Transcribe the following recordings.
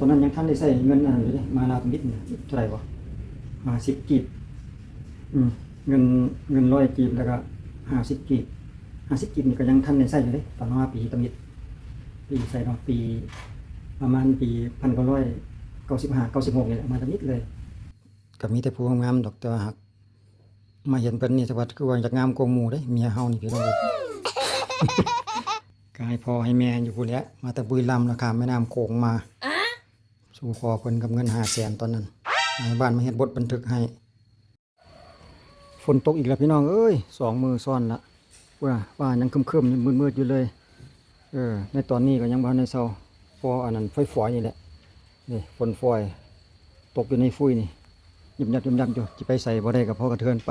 ຕອນນັ້ນຍັງທັນໄດ້ໃຊ້ເງິນອັນນັ້ນຢູ່ເດ້ ມາລາວທຳອິດນີ້ ເທົ່າໃດວະ ຫ້າສິບກີບ ອືມ ເງິນ ເງິນຮ້ອຍກີບ ແລ້ວກໍຫ້າສິບກີບ ຫ້າສິບກີບນີ້ກໍຍັງທັນໄດ້ໃຊ້ຢູ່ເດ້ ຕອນມາປີທຳອິດ ປີໃສເນາະ ປີ ປະມານປີພັນເກົ້າຮ້ອຍເກົ້າສິບຫ້າ ເກົ້າສິບຫົກນີ້ແຫຼະ ມາທຳອິດເລີຍ. ກໍມີແຕ່ຜູ້ງາມໆດອກ ແຕ່ວ່າຫາກມາເຫັນເພິ່ນນີ້ ສະຫວັດ ຄືວ່າຢາກງາມກວ່າໝູ່ເດ້ ເມຍເຮົານີ້ພີ່ນ້ອງເອີຍ ກໍໃຫ້ພໍ່ໃຫ້ແມ່ຢູ່ພຸ້ນແຫຼະ ມາແຕ່ບຸຣີລຳ ແລ້ວຂ້າມແມ່ນ້ຳໂຂງມາ ສູ່ຂໍເພິ່ນກັບເງິນຫ້າແສນຕອນນັ້ນ ໃຫ້ບ້ານມາເຮັດບົດບັນທຶກໃຫ້. ຝົນຕົກອີກແລ້ວພີ່ນ້ອງເອີຍ ສອງມື້ຊ້ອນລະ ພຸ້ນນະ ຟ້າຍັງຄຶ້ມໆ ມືດໆຢູ່ເລີຍ. ເອີ ໃນຕອນນີ້ກໍຍັງບໍ່ທັນໄດ້ເຊົາ ພໍອັນນັ້ນຝອຍໆນີ້ແຫຼະ ນີ້ຝົນຝອຍ ຕົກຢູ່ໃນຟຸຍນີ້ ຍຸບຍັບຍຸບຍັບຢູ່ ຊິໄປໃສບໍ່ໄດ້ກໍພໍກະເທີນໄປ.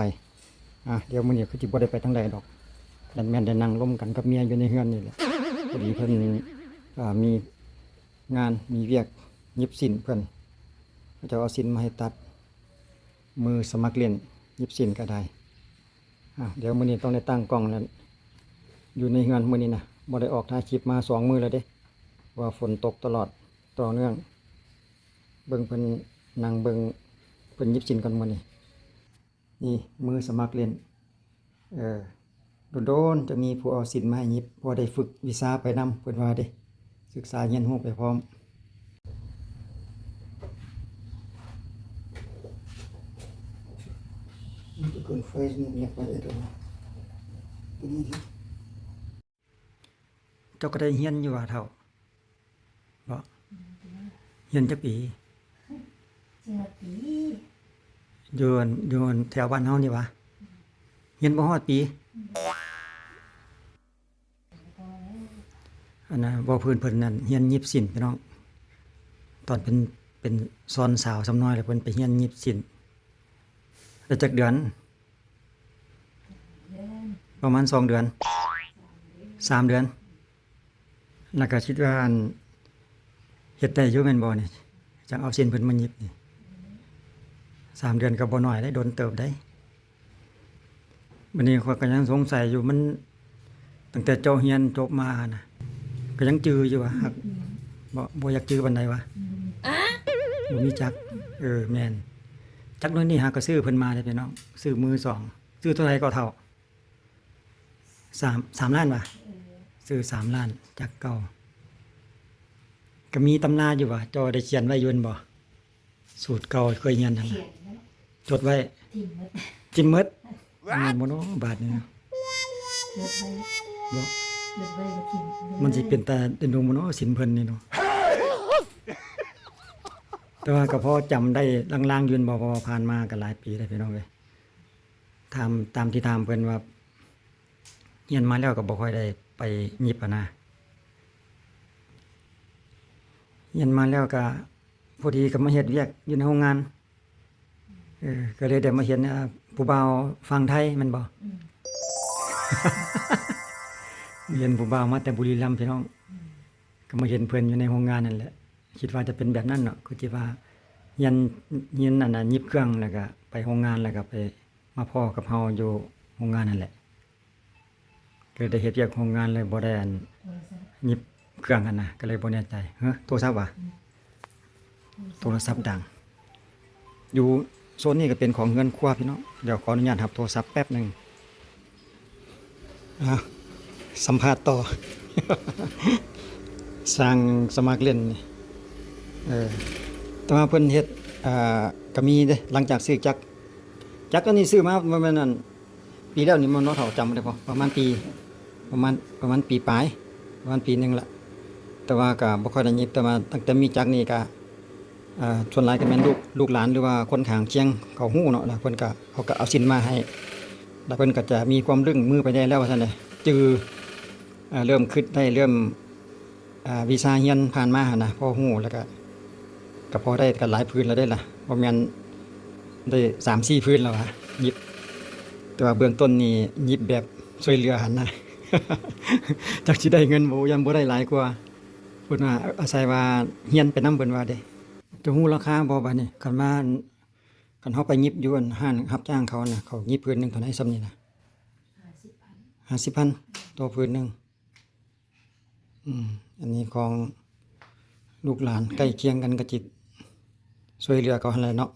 ອ່າ ດຽວມື້ນີ້ຄືຊິບໍ່ໄດ້ໄປທາງໃດດອກ ແມ່ນແຕ່ນັ່ງລົມກັນກັບເມຍຢູ່ໃນເຮືອນນີ້ແຫຼະ. ພໍດີເພິ່ນ ອ່າ ມີງານມີວຽກຫຍິບສິ້ນເພິ່ນ ເຂົາເຈົ້າເອົາສິ້ນມາໃຫ້ຕັດ ມືສະໝັກຫຼິ້ນຫຍິບສິ້ນກໍໄດ້. ອ່າ ດຽວມື້ນີ້ຕ້ອງໄດ້ຕັ້ງກ້ອງນັ້ນ ຢູ່ໃນເຮືອນມື້ນີ້ນະ ບໍ່ໄດ້ອອກຖ່າຍຄລິບມາສອງມື້ແລ້ວເດ້ ເພາະວ່າຝົນຕົກຕະຫຼອດຕໍ່ເນື່ອງ. ເບິ່ງເພິ່ນ ນັ່ງເບິ່ງເພິ່ນຫຍິບສິ້ນກ່ອນມື້ນີ້. ນີ້ມືສະໝັກຫຼິ້ນ ເອີ ດົນໆ ຈະມີຜູ້ເອົາສິ້ນມາໃຫ້ຫຍິບ ພໍໄດ້ຝຶກວິຊາໄປນຳ ເພິ່ນວ່າເດ້ ສຶກສາຮຽນຮູ້ໄປພ້ອມ. ເຈົ້າກໍໄດ້ຮຽນຢູ່ຫວາເຖົ້າ? ບໍ່ ຮຽນຈັກປີ? ສິບຫ້າປີ. ຢູ່ອັນ ຢູ່ອັນແຖວບ້ານເຮົານີ້ຫວາ? ຮຽນບໍ່ຮອດປີ. ອັນນັ້ນ ເວົ້າພື້ນເພິ່ນນັ້ນ ຮຽນຫຍິບສິ້ນພີ່ນ້ອງ ຕອນເປັນ ເປັນຊອນສາວຊຳນ້ອຍ ແລ້ວເພິ່ນໄປຮຽນຫຍິບສິ້ນ ໄດ້ຈັກເດືອນ? ປະມານສອງເດືອນ ສາມເດືອນ ແລ້ວກໍຄິດວ່າ ອັນ ເຮັດໄດ້ຢູ່ແມ່ນບໍ່ນີ້ ຈັ່ງເອົາສິ້ນເພິ່ນມາຫຍິບນີ້ ສາມເດືອນກໍບໍ່ໜ້ອຍເດ້ ດົນເຕີບເດ້. ບັດນີ້ຂ້ອຍກໍຍັງສົງໄສຢູ່ ມັນ ຕັ້ງແຕ່ເຈົ້າຮຽນຈົບມານະ ກໍຍັງຈື່ຢູ່ຫວາ? ຫາກ ອືມ ບໍ່ ບໍ່ຢາກຈື່ປານໃດຫວາ? ອືມ ບໍ່ມີຈັກ. ເອີ ແມ່ນ ຈັກໜ້ອຍນີ້ຫາກໍຊື້ເພິ່ນມາເດ້ພີ່ນ້ອງ ຊື້ມືສອງ. ຊື້ເທົ່າໃດກໍເຖົ້າ? ສາມ ສາມລ້ານຫວາ? ເອີ ຊື້ສາມລ້ານ ຈັກເກົ່າ. ກໍມີຕຳລາຢູ່ຫວາ? ເຈົ້າໄດ້ຂຽນໄວ້ຢູ່ແມ່ນບໍ່? ສູດເກົ່າເຄີຍຮຽນຫັ້ນນະ ຂຽນໄວ້ ຈົດໄວ້ ຖິ້ມໝົດ ຖິ້ມໝົດ. ແມ່ນບໍ່ເນາະບາດນີ້ເນາະ? ຈົດໄວ້ ບໍ່ ຈົດໄວ້ກໍຖິ້ມ ມັນຊິເປັນຕາເປັນດວງບໍ່ເນາະ ສິນເພິ່ນນີ້ເນາະ? ແຕ່ວ່າກໍພໍຈຳໄດ້ລາງໆຢູ່ແມ່ນບໍ່? ເພາະວ່າຜ່ານມາກໍຫຼາຍປີແລ້ວພີ່ນ້ອງເອີຍ. ຖາມ ຕາມທີ່ຖາມເພິ່ນວ່າ ຮຽນມາແລ້ວກໍບໍ່ຄ່ອຍໄດ້ໄປຫຍິບຫັ້ນນະ ຮຽນມາແລ້ວກໍ ພໍດີກໍມາເຮັດວຽກຢູ່ໃນໂຮງງານ ເອີ ກໍເລີຍໄດ້ມາເຫັນ ເອີ ຜູ້ບ່າວຝັ່ງໄທແມ່ນບໍ່? ອືມ ເຫັນຜູ້ບ່າວມາແຕ່ບຸຣີລຳພີ່ນ້ອງ ອືມ ກໍມາເຫັນເພິ່ນຢູ່ໃນໂຮງງານນັ້ນແຫຼະ ຄິດວ່າຈະເປັນແບບນັ້ນເນາະ ຄືຊິວ່າຮຽນ ຮຽນອັນນັ້ນ ຫຍິບເຄື່ອງ ແລ້ວກໍໄປໂຮງງານ ແລ້ວກໍໄປມາພໍ້ກັບເຮົາຢູ່ໂຮງງານນັ້ນແຫຼະ. ກໍໄດ້ເຮັດວຽກໂຮງງານເລີຍ ບໍ່ໄດ້ອັນ ໂທລະສັບ ຫຍິບເຄື່ອງຫັ້ນນະ ກໍເລີຍບໍ່ແນ່ໃຈ. ເຮີ ໂທລະສັບຫວາ? ອືມ ໂທລະສັບດັງ. ຢູ່ໂຊນນີ້ກໍເປັນຂອງເຮືອນຄົວພີ່ນ້ອງ. ດຽວຂໍອະນຸຍາດຮັບໂທລະສັບແປັບໜຶ່ງ. ອ່າ ສຳພາດຕໍ່ ຊ່າງສະໝັກຫຼິ້ນນີ້ ເອີ ແຕ່ວ່າເພິ່ນເຮັດ ອ່າ ກໍມີເດ້ ຫຼັງຈາກຊື້ຈັກ ຈັກອັນນີ້ຊື້ມາ ບໍ່ແມ່ນອັນ ປີແລ້ວນີ້ແມ່ນບໍ່ເຖົ້າ ຈຳບໍ່ໄດ້ ປະມານປີ ປະມານ ປະມານປີປາຍ ປະມານປີໜຶ່ງລະ ແຕ່ວ່າກໍບໍ່ຄ່ອຍໄດ້ຫຍິບ ແຕ່ວ່າຕັ້ງແຕ່ມີຈັກນີ້ກໍ ເອີ ສ່ວນຫຼາຍກໍແມ່ນລູກ ລູກຫຼານ ຫຼືວ່າຄົນຂ້າງຄຽງເຂົາຮູ້ເນາະ ແລ້ວເພິ່ນກໍ ເຂົາກໍເອົາສິ້ນມາໃຫ້ ແລ້ວເພິ່ນກໍຈະມີຄວາມລຶ້ງມືໄປແດ່ແລ້ວວ່າຊັ້ນເດ ຈື່ ເອີ ເລີ່ມຄິດໄດ້ ເລີ່ມ ອ່າ ວິຊາຮຽນຜ່ານມາຫັ້ນນະ ພໍຮູ້ແລ້ວກະ ກະພໍໄດ້ກັນຫຼາຍພື້ນແລ້ວເດ້ລະ ບໍ່ແມ່ນໄດ້ສາມສີ່ພື້ນແລ້ວຫວາ ຫຍິບ ແຕ່ວ່າເບື້ອງຕົ້ນນີ້ຫຍິບແບບຊ່ວຍເຫຼືອຫັ້ນນະ ຈັກຊິໄດ້ເງິນບໍ່ ຢ້ານບໍ່ໄດ້ຫຼາຍກວ່າ ເພິ່ນວ່າ ອາໄສວ່າຮຽນໄປນຳ ເພິ່ນວ່າເດ້. ຈະຮູ້ລາຄາບໍ່ບາດນີ້ ຄັນມາ ຄັນເຮົາໄປຫຍິບຢູ່ອັນຮ້ານຮັບຈ້າງເຂົານະ ເຂົາຫຍິບພື້ນໜຶ່ງເທົ່າໃດ ສ່ຳນີ້ນະ? ຫ້າສິບພັນ ຫ້າສິບພັນຕໍ່ພື້ນໜຶ່ງ. ອືມ ອັນນີ້ຂອງ ລູກຫຼານໃກ້ຄຽງກັນກໍຊິຊ່ວຍເຫຼືອເຂົາຫັ້ນແຫຼະເນາະ.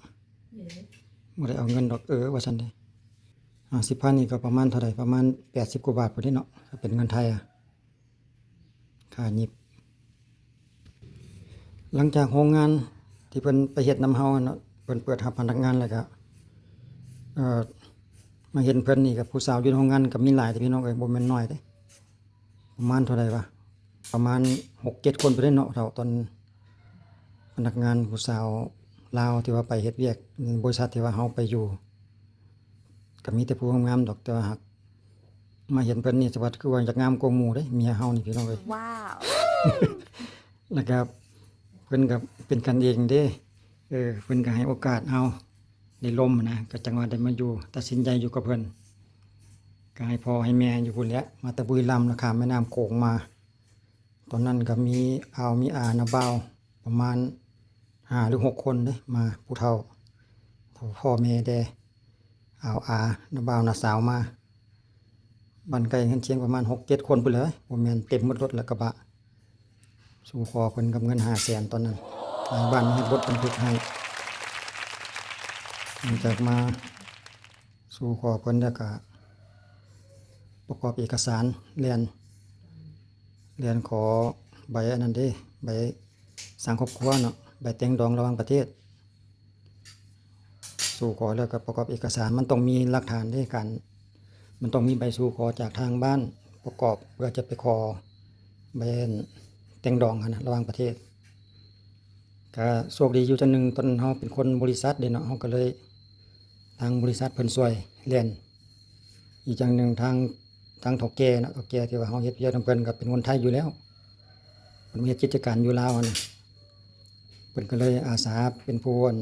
ເອີ ບໍ່ໄດ້ເອົາເງິນດອກ ເອີ ວ່າຊັ້ນເດ້. ຫ້າສິບພັນນີ້ກໍປະມານເທົ່າໃດ? ປະມານແປດສິບກວ່າບາດພຸ້ນເດ້ເນາະ ຖ້າເປັນເງິນໄທອະ ຄ່າຫຍິບ. ຫຼັງຈາກໂຮງງານທີ່ເພິ່ນໄປເຮັດນຳເຮົາຫັ້ນເນາະ ເພິ່ນເປີດຮັບພະນັກງານແລ້ວກະ ເອີ ມາເຫັນເພິ່ນນີ້ກະ ຜູ້ສາວຢູ່ໃນໂຮງງານກະມີຫຼາຍເດ້ພີ່ນ້ອງເອີຍ ບໍ່ແມ່ນໜ້ອຍເດ້. ປະມານເທົ່າໃດວະ? ປະມານຫົກເຈັດຄົນພຸ້ນເດ້ເນາະ ເທົ່າຕອນພະນັກງານຜູ້ສາວລາວທີ່ວ່າໄປເຮັດວຽກໃນບໍລິສັດທີ່ວ່າເຮົາໄປຢູ່ ກະມີແຕ່ຜູ້ງາມໆດອກ ແຕ່ວ່າຫາກມາເຫັນເພິ່ນນີ້ ສະຫວັດຄືວ່າຢາກງາມກວ່າໝູ່ເດ້ ເມຍເຮົານີ້ພີ່ນ້ອງເອີຍ. ວ້າວ ແລ້ວກະເພິ່ນກະເປັນກັນເອງເດ້ ເອີ ເພິ່ນກະໃຫ້ໂອກາດເຮົາໄດ້ລົມນະ ກະຈັ່ງວ່າໄດ້ມາຢູ່ ຕັດສິນໃຈຢູ່ກັບເພິ່ນ. ກະໃຫ້ພໍ່ໃຫ້ແມ່ຢູ່ພຸ້ນແຫຼະ ມາແຕ່ບຸຣີລຳ ແລ້ວຂ້າມແມ່ນ້ຳໂຂງມາ. ຕອນນັ້ນກະມີອາວມີອາ ນ້າບ່າວ ປະມານຫ້າຫຼືຫົກຄົນເດ້ ມາ ຜູ້ເຖົ້າ ພໍ່ແມ່ແດ່ ອາວອາ ນ້າບ່າວນ້າສາວມາ. ບ້ານໃກ້ເຮືອນຄຽງປະມານຫົກເຈັດຄົນພຸ້ນແຫຼະ ບໍ່ແມ່ນເຕັມໝົດລົດ ແລ້ວກະບະ. ສູ່ຂໍເພິ່ນກັບເງິນຫ້າແສນຕອນນັ້ນ ນາຍບ້ານມາເຮັດບົດບັນທຶກໃຫ້. ຫຼັງຈາກມາສູ່ຂໍເພິ່ນແລ້ວກະປະກອບເອກະສານ ແລ່ນ ແລ່ນຂໍໃບອັນນັ້ນເດ້ ໃບສ້າງຄອບຄົວເນາະ ໃບແຕ່ງດອງລະຫວ່າງປະເທດ. ສູ່ຂໍແລ້ວກໍປະກອບເອກະສານ ມັນຕ້ອງມີຫຼັກຖານເດ້ ການ ມັນຕ້ອງມີໃບສູ່ຂໍຈາກທາງບ້ານປະກອບ ເພື່ອຈະໄປຂໍໃບແຕ່ງດອງຫັ້ນນະ ລະຫວ່າງປະເທດ. ກະໂຊກດີຢູ່ຢ່າງໜຶ່ງ ຕອນເຮົາເປັນຄົນບໍລິສັດເດ້ເນາະ ເຮົາກໍເລີຍ ທາງບໍລິສັດເພິ່ນຊ່ວຍແລ່ນ. ອີກຢ່າງໜຶ່ງ ທາງ ທາງເຖົ້າແກ່ເນາະ ເຖົ້າແກ່ທີ່ວ່າເຮົາເຮັດວຽກນຳເພິ່ນກໍເປັນຄົນໄທຢູ່ແລ້ວ ເພິ່ນມາເຮັດກິດຈະການຢູ່ລາວຫັ້ນນະ ເພິ່ນກໍເລີຍອາສາເປັນຜູ້ ອັນ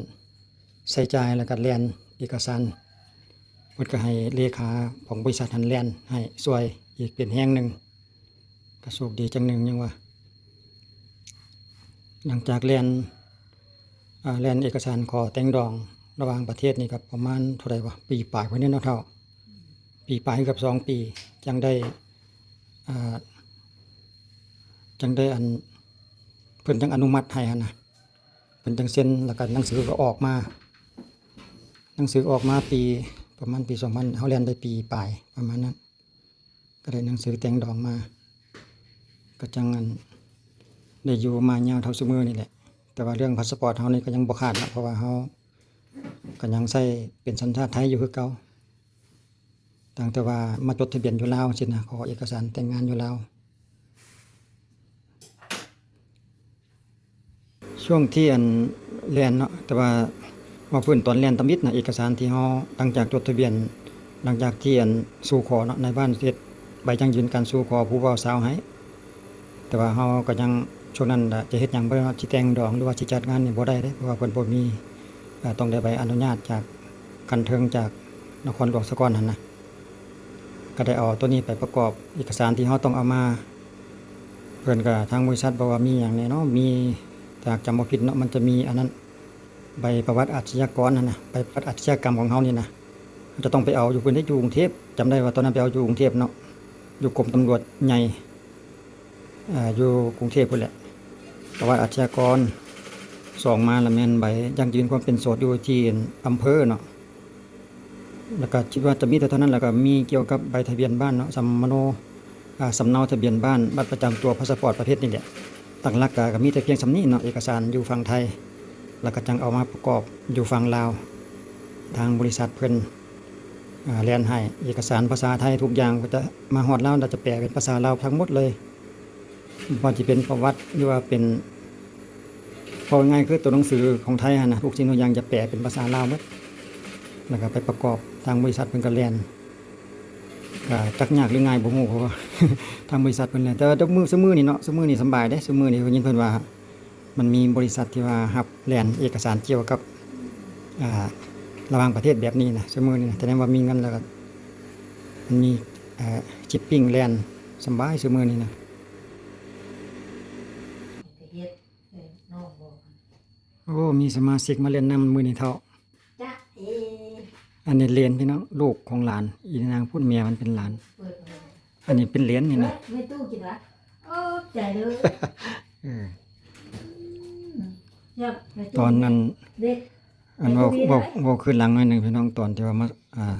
ໃຊ້ຈ່າຍ ແລ້ວກໍແລ່ນເອກະສານ ເພິ່ນກໍໃຫ້ເລຂາຂອງບໍລິສັດຫັ້ນແລ່ນໃຫ້ຊ່ວຍອີກເປັນແຮງໜຶ່ງ ກໍໂຊກດີຈັ່ງໜຶ່ງຍັງວ່າ. ຫຼັງຈາກແລ່ນ ອາ ແລ່ນເອກະສານຂໍແຕ່ງດອງລະຫວ່າງປະເທດນີ້ກໍປະມານເທົ່າໃດວະ ປີປາຍພຸ້ນເດ້ເນາະເຖົ້າ ປີປາຍເກືອບສອງປີ ຈັ່ງໄດ້ ອາ ຈັ່ງໄດ້ອັນ ເພິ່ນຈັ່ງອະນຸມັດໃຫ້ຫັ້ນນະ ເພິ່ນຈັ່ງເຊັນ ແລ້ວກໍໜັງສືກໍອອກມາ ໜັງສືອອກມາປີ ປະມານປີສອງພັນ ເຮົາແລ່ນໄດ້ປີປາຍປະມານນັ້ນ ກໍໄດ້ໜັງສືແຕ່ງດອງມາ ກໍຈັ່ງອັນ ໄດ້ຢູ່ມາຍາວເທົ່າຊຸມື້ນີ້ແຫຼະ. ແຕ່ວ່າເລື່ອງພາສະປອດເຮົານີ້ກໍຍັງບໍ່ຂາດເນາະ ເພາະວ່າເຮົາກໍຍັງໃຊ້ເປັນສັນຊາດໄທຢູ່ຄືເກົ່າ. ຕັ້ງແຕ່ວ່າມາຈົດທະບຽນຢູ່ລາວຊີ້ນະ ຂໍເອກະສານແຕ່ງງານຢູ່ລາວ. ຊ່ວງທີ່ອັນແລ່ນເນາະ ແຕ່ວ່າເວົ້າພື້ນຕອນແລ່ນທຳອິດນະ ເອກະສານທີ່ເຮົາ ຫຼັງຈາກຈົດທະບຽນ ຫຼັງຈາກທີ່ອັນສູ່ຂໍເນາະ ນາຍບ້ານເຮັດໃບຢັ້ງຢືນການສູ່ຂໍຜູ້ບ່າວສາວໃຫ້ ແຕ່ວ່າເຮົາກໍຍັງ ຊ່ວງນັ້ນຈະເຮັດຫຍັງບໍ່ໄດ້ເນາະ ຊິແຕ່ງດອງ ຫຼືວ່າຊິຈັດງານນີ້ບໍ່ໄດ້ເດ້ ເພາະວ່າເພິ່ນບໍ່ມີ ອາ ຕ້ອງໄດ້ໃບອະນຸຍາດຈາກຂັ້ນເທິງ ຈາກນະຄອນຫຼວງສາກ່ອນຫັ້ນນະ. ກໍໄດ້ເອົາໂຕນີ້ໄປປະກອບເອກະສານທີ່ເຮົາຕ້ອງເອົາມາ ເພິ່ນກໍ ທາງບໍລິສັດບອກວ່າມີຫຍັງແດ່ເນາະ ມີ ຖ້າຫາກຈຳບໍ່ຜິດເນາະ ມັນຈະມີອັນນັ້ນ ໃບປະຫວັດອາຊະຍາກອນຫັ້ນນະ ໃບປະຫວັດອາຊະຍາກຳຂອງເຮົານີ້ນະ ເຮົາຈະຕ້ອງໄປເອົາຢູ່ພຸ້ນເດ້ ຢູ່ກຸງເທບ. ຈຳໄດ້ວ່າຕອນນັ້ນໄປເອົາຢູ່ກຸງເທບເນາະ ຢູ່ກົມຕຳຫຼວດໃຫຍ່ ອາ ຢູ່ກຸງເທບພຸ້ນແຫຼະ ປະຫວັດອາຊະຍາກອນ. ສອງມາລະແມ່ນໃບຢັ້ງຢືນຄວາມເປັນໂສດຢູ່ທີ່ອຳເພີເນາະ ແລ້ວກໍຄິດວ່າຈະມີແຕ່ເທົ່ານັ້ນ ແລ້ວກໍມີກ່ຽວກັບໃບທະບຽນບ້ານເນາະ ສຳມະໂນ ອາ ສຳເນົາທະບຽນບ້ານ ບັດປະຈຳຕົວ ພາສະປອດ ປະເພດນີ້ແຫຼະ. ຫຼັກໆກໍ ກໍມີແຕ່ພຽງສ່ຳນີ້ເນາະ ເອກະສານຢູ່ຝັ່ງໄທ ແລ້ວກໍຈັ່ງເອົາມາປະກອບຢູ່ຝັ່ງລາວ. ທາງບໍລິສັດເພິ່ນ ອາ ແລ່ນໃຫ້ເອກະສານພາສາໄທທຸກຢ່າງ ກໍຈະມາຮອດລາວ ແລ້ວຈະແປເປັນພາສາລາວທັງໝົດເລີຍ. ບໍ່ວ່າຈະເປັນປະຫວັດ ຫຼືວ່າເປັນ ເວົ້າງ່າຍໆຄືຕົວໜັງສືຂອງໄທຫັ້ນນະ ທຸກສິ່ງທຸກຢ່າງຈະແປເປັນພາສາລາວໝົດ ແລ້ວກໍໄປປະກອບ ທາງບໍລິສັດເພິ່ນກໍແລ່ນ ກໍຈັກຍາກຫຼືງ່າຍບໍ່ຮູ້ ເພາະວ່າທາງບໍລິສັດເພິ່ນແລ່ນ. ແຕ່ວ່າທຸກມື້ ຊຸມື້ນີ້ເນາະ ຊຸມື້ນີ້ສຳບາຍເດ້ ຊຸມື້ນີ້ໄດ້ຍິນເພິ່ນວ່າມັນມີບໍລິສັດທີ່ວ່າຮັບແລ່ນເອກະສານກ່ຽວກັບ ອາ ລະຫວ່າງປະເທດແບບນີ້ນະ ຊຸມື້ນີ້ນະ ສະແດງວ່າມີເງິນແລ້ວກໍມັນມີ ອາ ຊິບປິ້ງແລ່ນສຳບາຍຊຸມື້ນີ້ນະ. ເຮັດ ເອີ ນ້ອງບອກ ໂອ້ ມີສະມາຊິກມາຫຼິ້ນນຳມື້ນີ້ເຖົ້າ. ຈະເອ ອັນນີ້ເຫຼນພີ່ນ້ອງ ລູກຂອງຫຼານ ອີນາງພຸ້ນ ເມຍມັນເປັນຫຼານ ເປີດເບິ່ງ ອັນນີ້ເປັນເຫຼນນີ້ນະ ເອີ ແມ່ຕູ້ກິນວະ ໂອ້ ໃຈເດີ ເອີ. ຕອນນັ້ນ ອັນເວົ້າ ເວົ້າ ເວົ້າຄືນຫຼັງໜ້ອຍໜຶ່ງພີ່ນ້ອງ ຕອນທີ່ວ່າມາ ອ່າ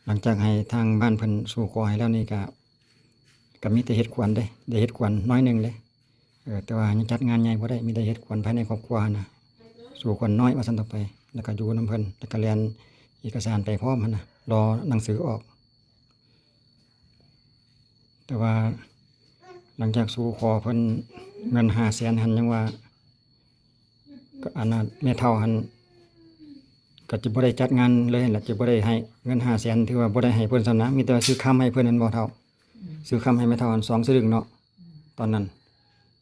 ຫຼັງຈາກໃຫ້ທາງບ້ານເພິ່ນສູ່ຂໍໃຫ້ແລ້ວນີ້ກະ ກະມີແຕ່ເຮັດຂວັນເດ້ ໄດ້ເຮັດຂວັນໜ້ອຍໜຶ່ງເດ້. ເອີ ແຕ່ວ່າຍັງຈັດງານໃຫຍ່ບໍ່ໄດ້ ມີແຕ່ເຮັດຂວັນພາຍໃນຄອບຄົວຫັ້ນນະ ສູ່ຂວັນນ້ອຍວ່າຊັ້ນຕໍ່ໄປ ແລ້ວກະຢູ່ນຳເພິ່ນ ແລ້ວກະແລ່ນເອກະສານໄປພ້ອມຫັ້ນນະ ລໍໜັງສືອອກ. ແຕ່ວ່າຫຼັງຈາກສູ່ຂໍເພິ່ນເງິນຫ້າແສນຫັ້ນ ຍັງວ່າ ກໍອັນນັ້ນ ແມ່ເຖົ້າຫັ້ນກໍຈະບໍ່ໄດ້ຈັດງານເລີຍຫັ້ນລະ ຈະບໍ່ໄດ້ໃຫ້ເງິນຫ້າແສນ ຖືວ່າບໍ່ໄດ້ໃຫ້ເພິ່ນຊ້ຳນະ ມີແຕ່ວ່າຊື້ຄຳໃຫ້ເພິ່ນແມ່ນບໍ່ເຖົ້າ? ຊື້ຄຳໃຫ້ແມ່ເຖົ້າຫັ້ນສອງສະລຶງເນາະ ຕອນນັ້ນ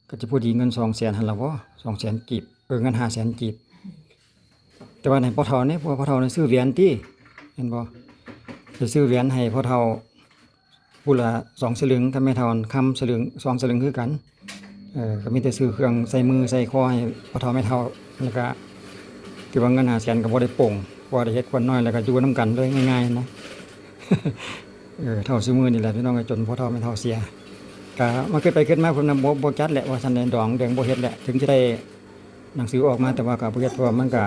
ກໍຈະພໍດີເງິນສອງແສນຫັ້ນລະບໍ ສອງແສນກີບ ເອີ ເງິນຫ້າແສນກີບ. ແຕ່ວ່າໃຫ້ພໍ່ເຖົ້ານີ້ ພໍ່ເຖົ້ານີ້ຊື້ແຫວນຕິ ແມ່ນບໍ່? ໄປຊື້ແຫວນໃຫ້ພໍ່ເຖົ້າ ຜູ້ລະສອງສະລຶງ ກັບແມ່ເຖົ້າຄຳສະລຶງ ສອງສະລຶງຄືກັນ. ເອີ ກໍມີແຕ່ຊື້ເຄື່ອງໃສ່ມືໃສ່ຄໍໃຫ້ພໍ່ເຖົ້າແມ່ເຖົ້າ ແລ້ວກະຖືວ່າເງິນຫ້າແສນກໍບໍ່ໄດ້ປົງ ເພາະວ່າໄດ້ເຮັດຂວັນນ້ອຍ ແລ້ວກໍຢູ່ນຳກັນເລີຍ ງ່າຍໆນະ. ເອີ ເທົ່າຊຸມື້ນີ້ແຫຼະພີ່ນ້ອງເອີຍ ຈົນພໍ່ເຖົ້າແມ່ເຖົ້າເສຍ ກະມາຄິດໄປຄິດມາ ເພິ່ນວ່າບໍ່ ບໍ່ຈັດແຫຼະວ່າຊັ້ນ ດອງແດງບໍ່ເຮັດແຫຼະ ເຖິງຈະໄດ້ ໜັງສືອອກມາ ແຕ່ວ່າກໍບໍ່ເຮັດ ເພາະວ່າມັນກໍ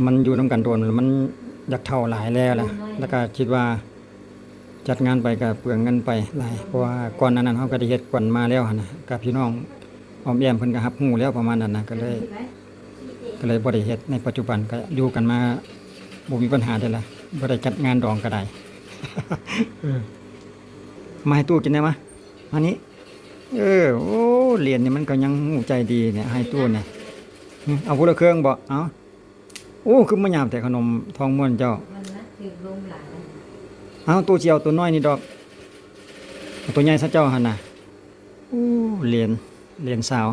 ມັນຢູ່ນຳກັນໂດນ ມັນຢາກເຖົ້າຫຼາຍແລ້ວລະ ແລ້ວກໍຄິດວ່າຈັດງານໄປກໍເປືອງເງິນໄປຫຼາຍ ເພາະວ່າກ່ອນໜ້ານັ້ນເຮົາກໍໄດ້ເຮັດຂວັນມາແລ້ວຫັ້ນນະ ກັບພີ່ນ້ອງອ້ອມແອ້ມເພິ່ນກໍຮັບຮູ້ແລ້ວປະມານນັ້ນນະ ກໍເລີຍ ກໍເລີຍບໍ່ໄດ້ເຮັດ. ໃນປັດຈຸບັນກໍຢູ່ກັນມາບໍ່ມີບັນຫາໃດລະ ບໍ່ໄດ້ຈັດງານດອງກໍໄດ້. ເອີ ມາໃຫ້ຕູ້ກິນແດ່ມາ ມານີ້. ເອີ ໂອ້ ຫຼຽນນີ້ມັນກໍຍັງຮູ້ໃຈດີເນຍ ໃຫ້ຕູ້ນີ້. ເອົາຜູ້ລະເຄິ່ງບໍ? ເອົາ ໂອ້ ຄືມາຫຍາບແທ້ຂະໜົມທອງມ້ວນເຈົ້າ. ມັນນະຖືກລົມຫຼາຍ. ເອົາ ຕູ້ຊິເອົາໂຕນ້ອຍນີ້ດອກ ເອົາໂຕໃຫຍ່ຊະເຈົ້າຫັ້ນນະ. ໂອ້ ຫຼຽນ ຫຼຽນສາວ.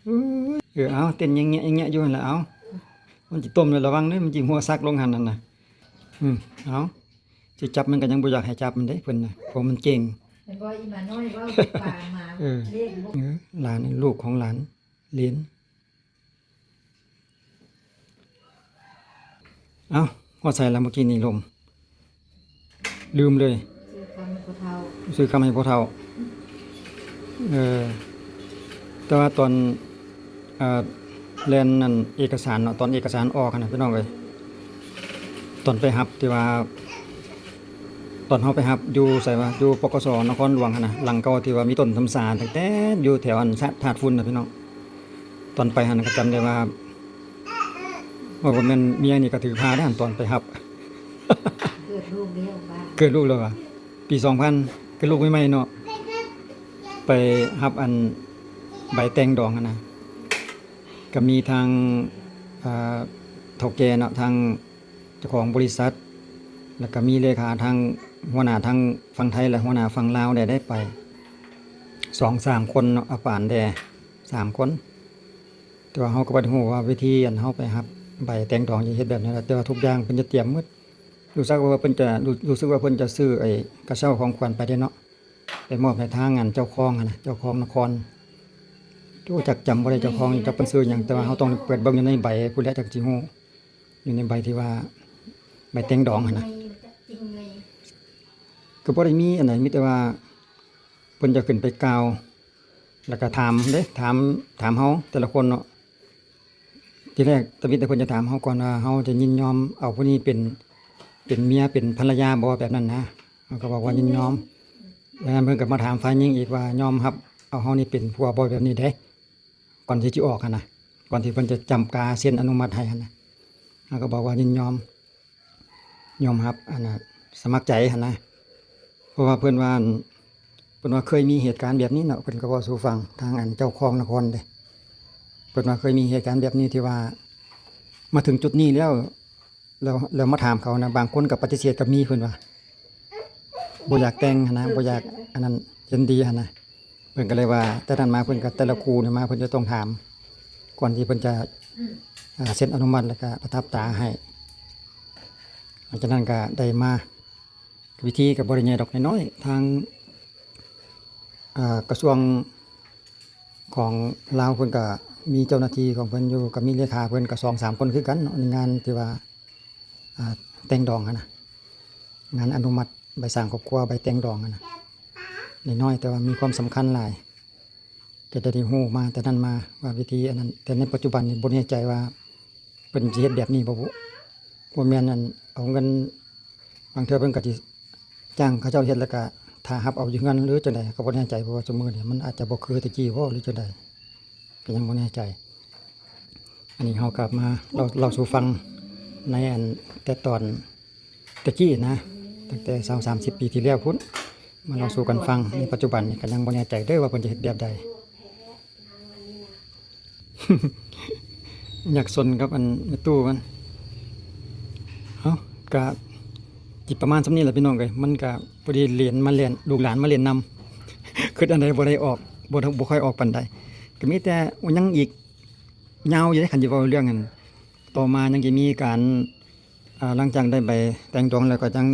ເອີ ເອົາ ເຕັ້ນແງະໆຢູ່ຫັ້ນລະ ເອົາ ມັນຊິຕົມແລ້ວ ລະວັງເດີ ມັນຊິຫົວສັກລົງຫັ້ນຫັ້ນນະ. ອືມ ເອົາ ຊິຈັບມັນກໍຍັງບໍ່ຢາກໃຫ້ຈັບມັນເດ້ເພິ່ນນະ ເພາະມັນເກັ່ງ. ເຫັນບໍ່ ອີໝານ້ອຍເວົ້າ ປາໝາ ເອີ ເອີ ຫຼານ ລູກຂອງຫຼານ ຫຼຽນ. ເອົ້າ ຮອດໃສລະເມື່ອກີ້ນີ້ລົມ ລືມເລີຍ. ຊື້ຄຳໃຫ້ພໍ່ເຖົ້າ ຊື້ຄຳໃຫ້ພໍ່ເຖົ້າ. ເອີ ແຕ່ວ່າຕອນ ເອີ ແລ່ນນັ້ນເອກະສານເນາະ ຕອນເອກະສານອອກຫັ້ນນະ ພີ່ນ້ອງເອີຍ ຕອນໄປຮັບ ທີ່ວ່າ ຕອນເຮົາໄປຮັບຢູ່ໃສວະ ຢູ່ ປກສ ນະຄອນຫຼວງຫັ້ນນະ ຫຼັງເກົ່າທີ່ວ່າມີຕົ້ນຊຳສາ ຕັ້ງແຕ່ຢູ່ແຖວອັນ ທາດຝຸ່ນນະ ພີ່ນ້ອງ. ຕອນໄປຫັ້ນກໍຈຳໄດ້ວ່າ ວ່າບໍ່ແມ່ນເມຍນີ້ກໍຖືພາເດ້ ຕອນໄປຮັບ ເກີດລູກແລ້ວວ່າ ເກີດລູກແລ້ວວ່າ ປີສອງພັນ ເກີດລູກໃໝ່ໆເນາະ ໄປຮັບອັນໃບແຕ່ງດອງຫັ້ນນະ ກໍມີທາງ ອ່າ ເຖົ້າແກ່ເນາະ ທາງເຈົ້າຂອງບໍລິສັດ ແລ້ວກໍມີເລຂາ ທາງຫົວໜ້າທາງຝັ່ງໄທ ແລະ ຫົວໜ້າຝັ່ງລາວໄດ້ ໄດ້ໄປສອງສາມຄົນເນາະ ອາປານແດ່ສາມຄົນ. ແຕ່ວ່າເຮົາກໍບໍ່ໄດ້ຮູ້ວ່າວິທີອັນເຮົາໄປຮັບໃບແຕ່ງດອງຈະເຮັດແບບໃດ ແຕ່ວ່າທຸກຢ່າງເພິ່ນຈະຕຽມໝົດ. ຮູ້ສຶກວ່າເພິ່ນຈະ ຮູ້ ຮູ້ສຶກວ່າເພິ່ນຈະຊື້ໄອ້ກະເຊົ້າຂອງຂວັນໄປເດ້ເນາະ ໄປມອບໃຫ້ທາງອັນເຈົ້າຂອງຫັ້ນນະ ເຈົ້າຂອງນະຄອນ. ໂອ້ ຈັກຈຳບໍ່ໄດ້ເຈົ້າຂອງ ຈັກເພິ່ນຊື່ຫຍັງ ແຕ່ວ່າເຮົາຕ້ອງເປີດເບິ່ງຢູ່ໃນໃບພຸ້ນແຫຼະ ຈັ່ງຊິຮູ້ ຢູ່ໃນໃບທີ່ວ່າໃບແຕ່ງດອງຫັ້ນນະ. ກໍບໍ່ໄດ້ມີອັນໃດ ມີແຕ່ວ່າເພິ່ນຈະຂຶ້ນໄປກ່າວ ແລ້ວກໍຖາມເດ້ ຖາມ ຖາມເຮົາແຕ່ລະຄົນເນາະ. ທີແລກຕະບິດແຕ່ເພິ່ນຈະຖາມເຮົາກ່ອນວ່າ ເຮົາຈະຍິນຍອມເອົາຜູ້ນີ້ເປັນ ເປັນເມຍເປັນພັນລະຍາບໍ່ ແບບນັ້ນນະ. ເຮົາກໍບອກວ່າຍິນຍອມ. ແລ້ວນັ້ນເພິ່ນກໍມາຖາມຝ່າຍຍິງອີກວ່າ ຍອມຮັບເອົາເຮົານີ້ເປັນຜົວບໍ່ ແບບນີ້ເດ້ ກ່ອນທີ່ຈະອອກຫັ້ນນະ ກ່ອນທີ່ເພິ່ນຈະຈ້ຳກາເຊັນອະນຸມັດໃຫ້ຫັ້ນນະ. ເຮົາກໍບອກວ່າຍິນຍອມ ຍອມຮັບ ອັນນ່າ ສະໝັກໃຈຫັ້ນນະ. ເພາະວ່າເພິ່ນວ່າ ເພິ່ນວ່າເຄີຍມີເຫດການແບບນີ້ເນາະ ເພິ່ນກໍເວົ້າສູ່ຟັງ ທາງອັນເຈົ້າຄອງນະຄອນເດ້ ເພິ່ນວ່າເຄີຍມີເຫດການແບບນີ້ ທີ່ວ່າມາເຖິງຈຸດນີ້ແລ້ວ ແລ້ວ ແລ້ວມາຖາມເຂົານະ ບາງຄົນກໍປະຕິເສດກໍມີ ເພິ່ນວ່າບໍ່ຢາກແຕ່ງຫັ້ນນະ ບໍ່ຢາກອັນນັ້ນ ເຫັນດີຫັ້ນນະ. ເພິ່ນກໍເລີຍວ່າ ແຕ່ນັ້ນມາເພິ່ນກໍ ແຕ່ລະຄູ່ນີ້ມາເພິ່ນຈະຕ້ອງຖາມ ກ່ອນທີ່ເພິ່ນຈະ ອືມ ອ່າ ເຊັນອະນຸມັດ ແລ້ວກໍປະທັບຕາໃຫ້. ຫຼັງຈາກນັ້ນກໍໄດ້ມາ ວິທີກໍບໍ່ໄດ້ໃຫຍ່ດອກ ນ້ອຍໆ ທາງ ອ່າ ກະຊວງຂອງລາວເພິ່ນກໍມີເຈົ້າໜ້າທີ່ຂອງເພິ່ນຢູ່ ກໍມີເລຂາເພິ່ນກໍສອງສາມຄົນຄືກັນເນາະ ໃນງານທີ່ວ່າ ອ່າ ແຕ່ງດອງຫັ້ນນະ ງານອະນຸມັດໃບສ້າງຄອບຄົວ ໃບແຕ່ງດອງຫັ້ນນະ ນ້ອຍໆ ແຕ່ວ່າມີຄວາມສຳຄັນຫຼາຍ. ກໍຈະໄດ້ຮູ້ມາແຕ່ນັ້ນມາວ່າວິທີອັນນັ້ນ. ແຕ່ໃນປັດຈຸບັນນີ້ບໍ່ແນ່ໃຈວ່າເພິ່ນຊິເຮັດແບບນີ້ບໍ່ບຸ ບໍ່ແມ່ນອັນເອົາເງິນ ບາງເທື່ອເພິ່ນກໍຊິຈ້າງເຂົາເຈົ້າເຮັດ ແລ້ວກໍຖ້າຮັບເອົາຢູ່ເຮືອນ ຫຼື ຈັ່ງໃດ ກໍບໍ່ແນ່ໃຈ ເພາະວ່າຊຸມື້ນີ້ມັນອາດຈະບໍ່ຄືແຕ່ກີ້ບໍ ຫຼື ຈັ່ງໃດ ກໍຍັງບໍ່ແນ່ໃຈ. ອັນນີ້ເຮົາກໍມາເລົ່າ ເລົ່າສູ່ຟັງໃນອັນແຕ່ຕອນ ແຕ່ກີ້ນະ ຕັ້ງແຕ່ຊາວສາມສິບປີທີ່ແລ້ວພຸ້ນ ມາເລົ່າສູ່ກັນຟັງ. ໃນປັດຈຸບັນນີ້ກໍຍັງບໍ່ແນ່ໃຈເດີ້ວ່າເພິ່ນຈະເຮັດແບບໃດ. ຢາກສົນກັບອັນແມ່ຕູ້ມັນ. ເອົ້າ ກະຊິປະມານສ່ຳນີ້ແຫຼະພີ່ນ້ອງເອີຍ. ມັນກະພໍດີຫຼຽນມາແລ່ນ ລູກຫຼານມາເລ່ນນຳ ຄຶດອັນໃດບໍ່ໄດ້ອອກ ບໍ່ ບໍ່ຄ່ອຍອອກປານໃດ. ກະມີແຕ່ ໂອ້ ຍັງອີກຍາວຢູ່ເດ້ ຄັນຊິເວົ້າເລື່ອງຫັ້ນ. ຕໍ່ມາຍັງຈະມີການ ອ່າ ຫຼັງຈາກໄດ້ໃບແຕ່ງຕົວແລ້ວ ກໍຍັງ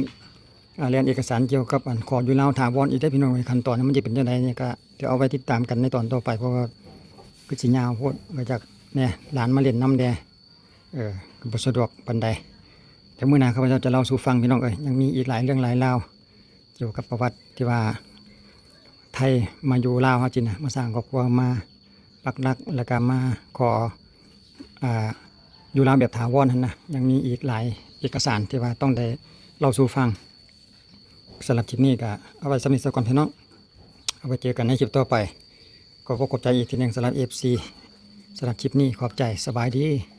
ອ່າ ແລ່ນເອກະສານກ່ຽວກັບອັນຂໍຢູ່ລາວຖາວອນອີກເດ້ພີ່ນ້ອງເອີຍ. ຂັ້ນຕອນມັນຈະເປັນຈັ່ງໃດນີ້ ກໍດຽວເອົາໄວ້ຕິດຕາມກັນໃນຕອນຕໍ່ໄປ ເພາະວ່າຄືຊິຍາວໂພດ ມາຈາກແດ່ ຫຼານມາຫຼິ້ນນຳແດ່ ເອີ ກໍບໍ່ສະດວກປານໃດ. ແຕ່ມື້ໜ້າຂ້າພະເຈົ້າຈະເລົ່າສູ່ຟັງພີ່ນ້ອງເອີຍ. ຍັງມີອີກຫຼາຍເລື່ອງຫຼາຍລາວ ກ່ຽວກັບປະຫວັດທີ່ວ່າໄທມາຢູ່ລາວເຮົາຊີ້ນະ ມາສ້າງຄອບຄົວ ມາປັກຫຼັກ ແລ້ວກໍມາຂໍ ອ່າ ຢູ່ລາວແບບຖາວອນຫັ້ນນະ. ຍັງມີອີກຫຼາຍເອກະສານທີ່ວ່າຕ້ອງໄດ້ເລົ່າສູ່ຟັງ. ສຳລັບຄລິບນີ້ກໍເອົາໄວ້ສ່ຳນີ້ຊະກ່ອນພີ່ນ້ອງ. ເອົາໄວ້ເຈີກັນໃນຄລິບຕໍ່ໄປ. ຂໍຂອບໃຈອີກທີໜຶ່ງສຳລັບເອັຟຊີ. ສຳລັບຄລິບນີ້ຂອບໃຈ. ສະບາຍດີ.